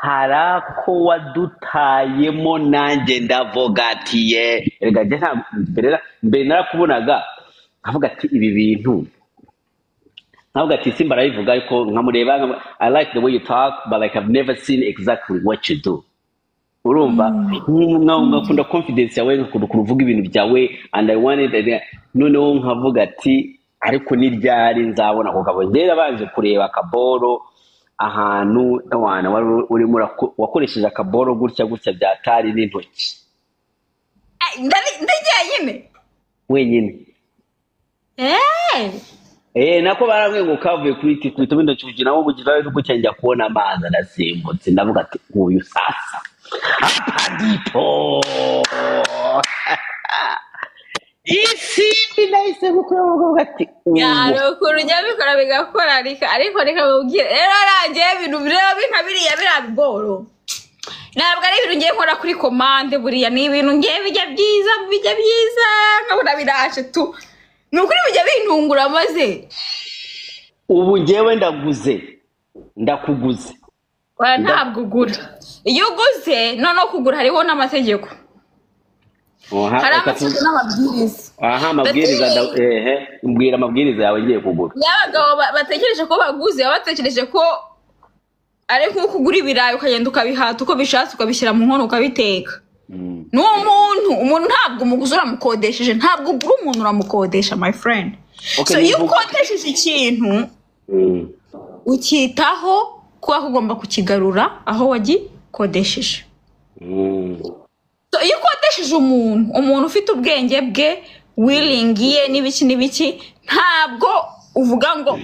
Hari ako wadutayemo nanjye ndavuga ati ye erega njye nta mbere narakubonaga nkavuga ati ibi bintu, nkavuga ati Simba arabivuga, ariko nkamureba I like the way you talk, but like I've never seen exactly what you do. Urumva, nkakunda confidence yawe, nkakunda ukuntu uvuga ibintu byawe, and I wanted, noneho nkavuga ati ariko ni ryari nzabona ako kabo. Njye nabanje kureba akaboro ahantu wana wari urimo wakoresheje akaboro gutya gutya byatari n'intoki. Ndi jyenyine wenyine. Nako barambwiye ngo kavuye kuri tikubita intoki kugira ngo kugira ngo gutya, njya kubona amazi arasimbutse, ndavuga ati uyu sasa hapa ndipo Isimbi nahise gukora uvuga ati yaro ukuntu ujya bikora bigakora, ariko reka mubwire rero arangiye ibintu rero nka biriya biriya biboro ntabwo ari ibintu ngiye nkora kuri komande, buriya ni ibintu ngiye bijya byiza bijya byiza nkabona biraje tu, ni ukuri bijya bintungura maze ubu ngewe ndaguze ndakuguze. Ntabwo ugura, iyo uguze noneho kugura hariho n'amategeko. Hari amategeko n'amabwiriza. Aha amabwiriza, mbwira amabwiriza yawe ngiye kugura. Iyo abagabo batekereje ko baguze, baba batekereje ko ari nko kugura ibirayi ukagenda ukabihata uko bishatse ukabishyira mu nkono ukabiteka. Ni umuntu ntabwo umuguzi uramukodesheje, ntabwo ugura umuntu uramukodesha my friend. So iyo ukodesheje ikintu ukitaho kuba ugomba kukigarura aho wagikodesheje. So iyo ukodesheje umuntu ufite ubwenge bwe wiringiye n'ibiki n'ibiki, ntabwo uvuga ngo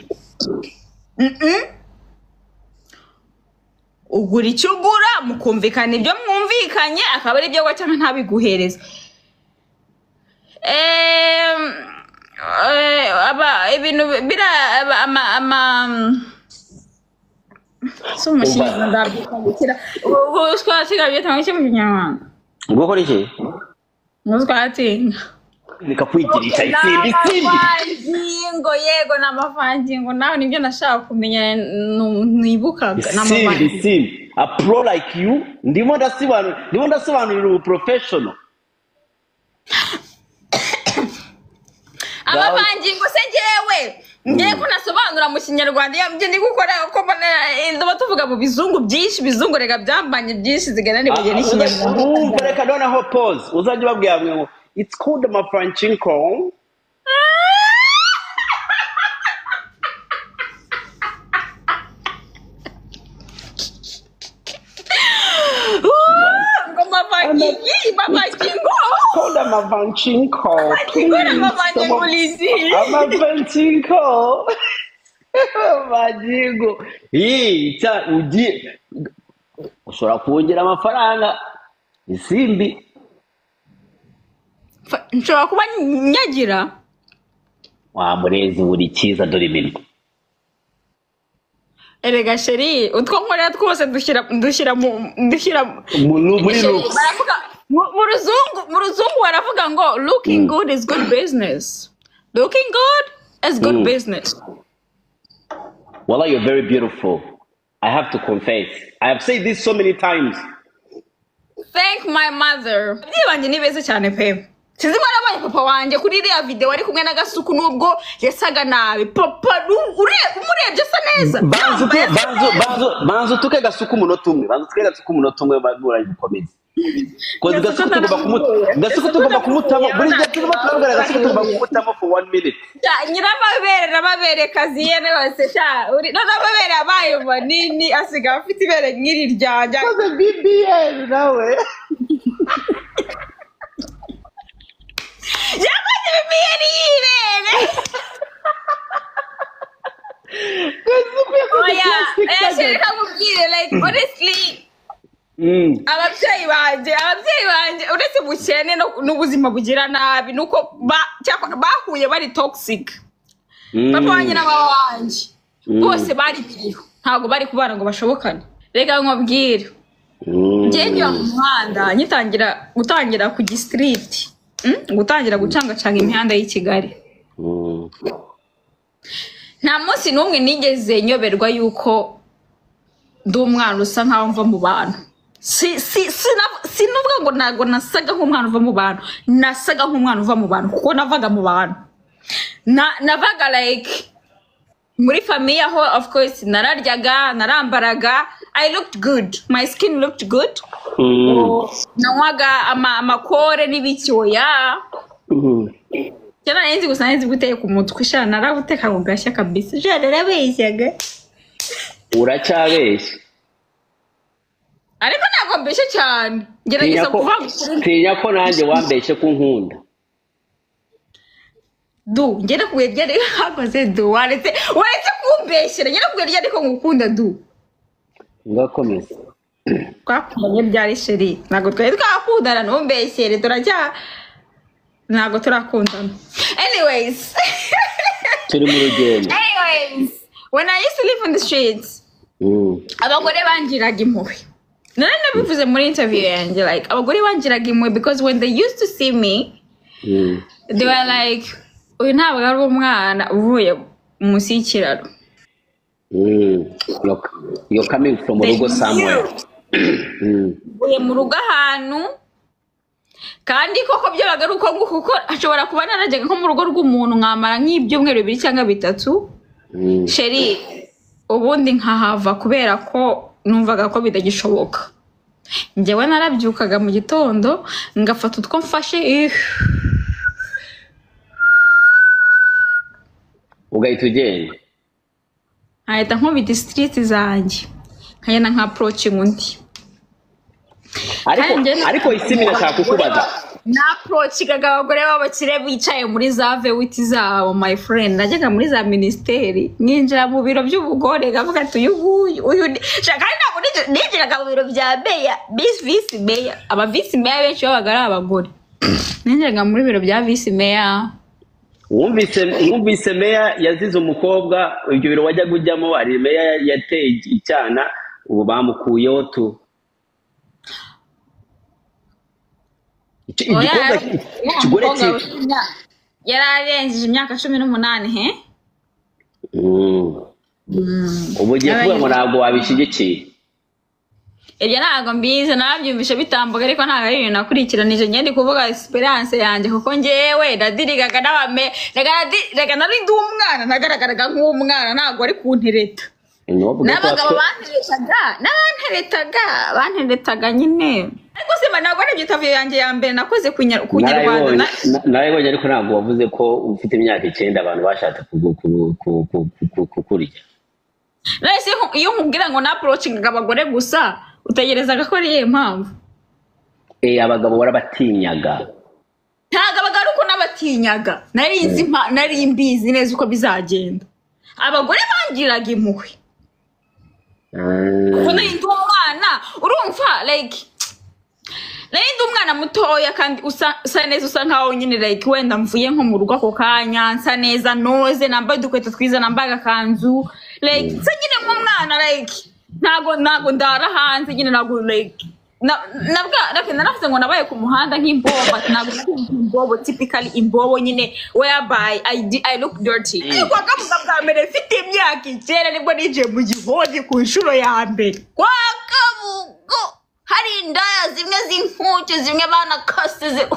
ugura icyo ugura mukumvikana ibyo mwumvikanye akaba ari ibyo cyangwa ntabiguhereza. Ibintu bira ama so umushinga ndabyikira ubu twasiga byitanga iki mu Kinyarwanda? Gukora iki? Muzwatinga nikakwigirisha isimbi simbi amavangingo. Yego n'amavangingo nawe nibyo nashaka kumenya nibukaga n'amavangingo. Simbi a pro like you, ndimo ndasobanurira ubu professional. Amavangingo se ngewe ngiye ko nasobanura mu Kinyarwanda iyo ndi gukora ko ndaba tuvuga mu bizungu byinshi, bizungu rega byambanye byinshi zigana nibugene n'ikinyarwanda. Urumva reka noneho pause uzajya ubabwira ngo it's called amavangingo. Called amavangingo. Amavangingo. Amavangingo. Ugiye ushobora kongera amafaranga isimbi. Nshobora kuba nyagira wa murezi buri cyiza dore iminwa. Erega sheri utwo nkorera twose dushyira muri looks. Mu ruzungu baravuga ngo looking good is good business. Looking good is good business. Wallah, you're very beautiful. I have to confess. I have said this so many times. Thank my mother. Ababyeyi banjye ni beza cyane pe. Sinzi mwarabonye papa wanjye kuri iriya video ari kumwe na Gasuku nubwo yasaga nabi. Papa umurebye asa neza. Banzu tuke Gasuku umunota umwe. Banzu tuke Gasuku umunota umwe bagura gukomeza. Kozi Gasuku tugomba kumutamo. Buri gihe turimo turabwira Gasuku tugomba kumutamo for 1 minute. Nyiramabere n'amabere kaziye bose sha. N'amabere abaye manini asiga afite ibere nk'iri ryanjye. Koze BBL nawe. Yakoze BBL y'ibere. Reka nkubwire like honestly ababyeyi banjye uretse ubukene n'ubuzima bugira nabi nuko bahuye bari toxic. Papa wanjye na mama wanjye bose bari biriho, ntabwo bari kubana ngo bashobokane. Reka nkubwire njye njya mu muhanda ngitangira gutangira ku street, gutangira gucangacanga imihanda y'i Kigali. Nta munsi n'umwe nigeze nyoberwa yuko Ndi umwana usa nkaho mva mu bantu. Si si sinuvuga ngo ntabwo nasaga nk'umwana uva mu bantu, nasaga nk'umwana uva mu bantu kuko navaga mu bantu. Navaga like muri famille aho, of course, nararyaga, narambaraga, I looked good, my skin looked good. Nanywaga amakore n'ibicyoya. Cyane nari nzi gusa, nari nzi guteka umutwe sha, narawuteka ngo gashya kabisa sha, narabeshyaga. Uracyabeshya. Ariko ntabwo mbeshya cyane, ngerageza Tinya ko kuvuga ukuri. Tinya ko nanjye wambeshye ko unkunda. Du, ngere kubwira ryari hakoze du, waretse kumbeshyera, ngere kubwira ryari ko ngukunda, du. Ngakomeza. Twakundanye byari, chéri? Ntabwo twari twakundana, ntumbeshyere, turacya ntabwo turakundana. Anyways, Turi mu rugendo. anyways, when I used to live on the streets, abagore bangiraga impuhwe. Nari nabivuze muri interview yanjye, like, abagore bangiraga impuhwe because when they used to see me, they were like, "Uyu ntabwo ari umwana uvuye munsi y'ikiraro." Look, you're coming from They urugo somewhere. Uvuye mu rugo ahantu, kandi koko byabaga ari uko nguko, kuko ashobora kuba narajyaga nko mu rugo rw'umuntu nkamara nk'ibyumweru 2 cyangwa 3, chéri, ubundi nkahava kubera ko numvaga ko bitagishoboka. Njyewe narabyukaga mu gitondo ngafata utwo mfashe, Ugahita ugenda. Nkahita nkubita street zanjye, nkagenda nka approaching undi. Ariko Kandi njye ariko Isimbi, ndashaka kukubaza. Na approachingaga abagore b'abakire bicaye muri za V8 zabo, my friend. Najyaga muri za minisiteri, nkinjira mu biro by'umugore, nkavuga ati: "Uyu nguyu, uyu ni." Kandi ntabwo ninjiraga mu biro bya meya, visi meya. Aba visi meya benshi babaga ari abagore. Ninjiraga muri biro bya visi meya. Wumvise meya yazize umukobwa. Ibyo biro wajyaga ujyamo, hari meya yateye icyana, ubu bamukuyeho tu. Oya, Igikobwa ya ikigore mukobwa cyitwa yari arengeje imyaka 18 he. Ubu ugiye kuvuga ngo ntabwo wabishyigikiye. Ibyo ntabwo mbizi, narabyumvishe bitambuka, ariko ntabwo ari ibintu nakurikiranije. Njye ndi kuvuga experience yanjye, kuko njyewe nadirigaga n'abame, reka nari ndi umwana, nagaragaraga nk'umwana, ntabwo ari kuntereta. Ntiwavuge ko N'abagabo banteretaga, n'abanteretaga banteretaga nyine. Ariko se ntabwo ari interview yanjye ya mbere nakoze ku Nyarwanda? Narayibonye, narayibonye, ariko ntabwo wavuze ko ufite imyaka 9 abantu bashatse kukurya. Nahise iyo nkubwira ngo na-approachingaga abagore gusa, utegerezaga ko ari iyihe mpamvu? Eh, abagabo warabatinyaga. Ntabwo abagabo ari uko n'abatinyaga, nari nzi nari mbizi neza uko bizagenda. Abagore bangiraga impuhwe kuko nari ndi umwana, urumva, like, nari ndi umwana mutoya kandi usa neza, usa nkaho nyine, like, wenda mvuye nko mu rugo ako kanya, nsa neza, noze, nambaye udukweto twiza, nambaye agakanzu, like, nsa nyine nk'umwana, like, ntago ndara hanze nyine, ntago, like, naravuze ngo nabaye ku muhanda nk'imbobo. Ntabwo nari imbobo, typically imbobo nyine, whereby I look dirty. Ariko akavuga bwa mbere mfite imyaka 9 nibwo ninjiye mu gihoni ku nshuro ya mbere kwa Kabugo, hari indaya zimwe z'inkuke, zimwe banakase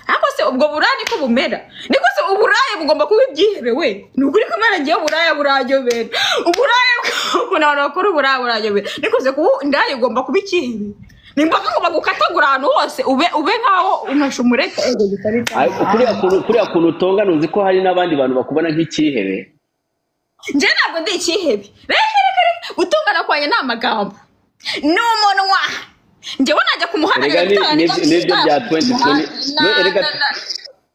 ariko se ubwo buraya niko bumera? Niko se uburaya bugomba kuba ibyihebe we? Ni ukuri ko Imana ngiye, uburaya burayobera, uburaya ukuntu abantu bakora uburaya burayobera. Niko se kuba indaya igomba kuba ikihebe? Nimba kagomba gukatagura ahantu hose, ube nkaho unasha umurete. Ariko kuriya kuntu utongana, uzi ko hari n'abandi bantu bakubona nk'icyihebe. Njye ntabwo ndi ikihebe, reka reka reka. Gutongana kwanjye ni amagambo, ni umunwa. Njyewe najya ku muhanda Erega nkajya gutanga n'ibyo bya 2020 erega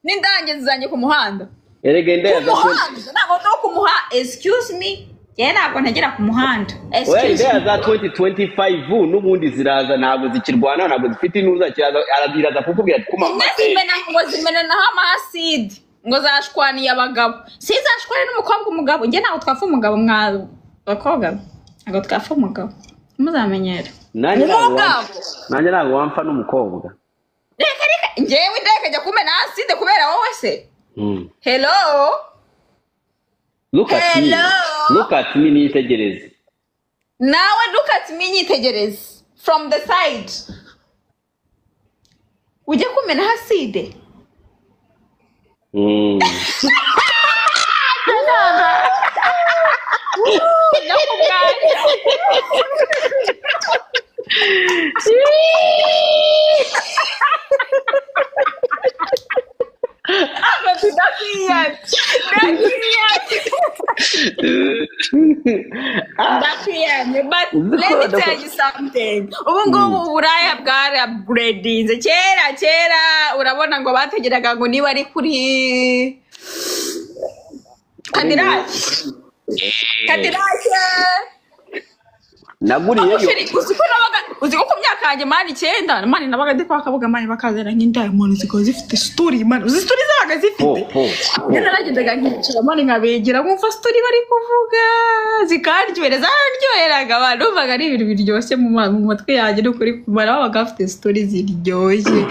n'indangizi zanjye ku muhanda. Erega indaya Ku za 20 muhanda ntabwo ndi ku muhanda, excuse me, njyewe ntabwo ntegera ku muhanda. Oya, Excuse indaya me. za 2025 n'ubundi ziraza, ntabwo zikirwana, ntabwo zifite intuza, kiraza iraza kukubwira ati kuma Zimwe zimena ngo zimenanaho ama acide, ngo zashwaniye abagabo, si zashwaniye n'umukobwa umugabo. Njye ntabwo twapfa umugabo, mwa bakobwa, ntabwo twapfa umugabo, muzamenyere. Nanjye ntabwo Umugabo. Nanjye ntabwo wamfa n'umukobwa. Reka reka, njyewe indaya ikajya kumena acide kubera wowe se? Hello. Look at me. Hello. Look at me, nitegereze. Nawe look at me, nyitegereze from the side. Ujye kumena acide. No ku bwanjye. Ndakwiyamye, ndakwiyamye, ndakwiyamye. But let me tell you something, ubu ngubu uburaya bwarabguredinze. Kera kera urabona ngo bategeraga ngo niba ari kuri Cadillac, Cadillac. Naguriyeyo. Chéri, uzi ko nabaga, uzi ko ku myaka yanjye, man, 9, man, nabaga ndi kwa Kabuga, man, bakazana nk'indaya, man, zikaba zifite story, man. Uzi story zabaga Po zifite? Po. Njye naragendaga nkicara, man, nkabegera, nkumva story bari kuvuga, zikaryohera, zararyoheraga abantu. Numvaga ari ibintu biryoshye mu matwi yanjye. Ni ukuri kumara babaga bafite story ziryoshye.